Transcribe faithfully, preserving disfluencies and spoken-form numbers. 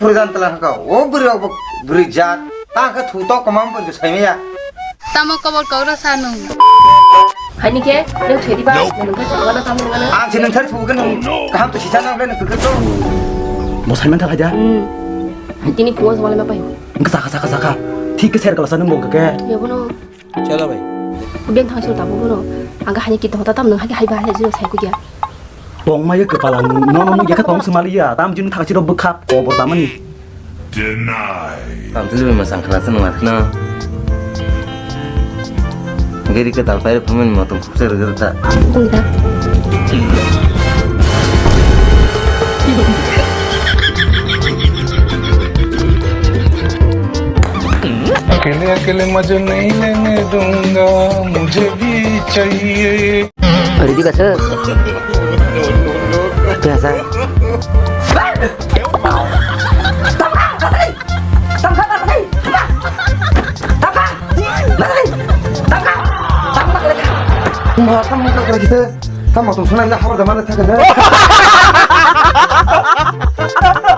Puridan tala haka, o bwrwi rok bo bwrwi jat. Ta haka thu to komam bo sai maya. Tamo kobor kok rw sa nung. Haini khe, nung thedi ba, nung khe chwngno tam nung ano. Ang se nung thar thu khe nung kaham to sisa nang le nung khe to. Bo sai man tha khaja. Hmm. Tini phungo joma le ma pai. Nung khe saka, saka, saka. Thik khe ser kala sa nung bo khe. Ya bono. Chalo bhai. Beng thang siro tabo bono. Ang khe haini kito hota tam nung hake haiba hale jiro sai kugya. Tongmaya kwpala nung, nono nung yakha tong swmaliya, tam jin thang siro bwkha kobor tamani. Deny. Tam tulu ma sang khna sung ma khna. Geri ke tal pai phamen ma tum khupse rega ta. Tungda. अकेले अकेले मजे नहीं लेने दूंगा, मुझे भी चाहिए। Ready ba sir? Biasa. Tamo tamo kok lagi sir. Tamo tong sana ya haro jamana thaka sir.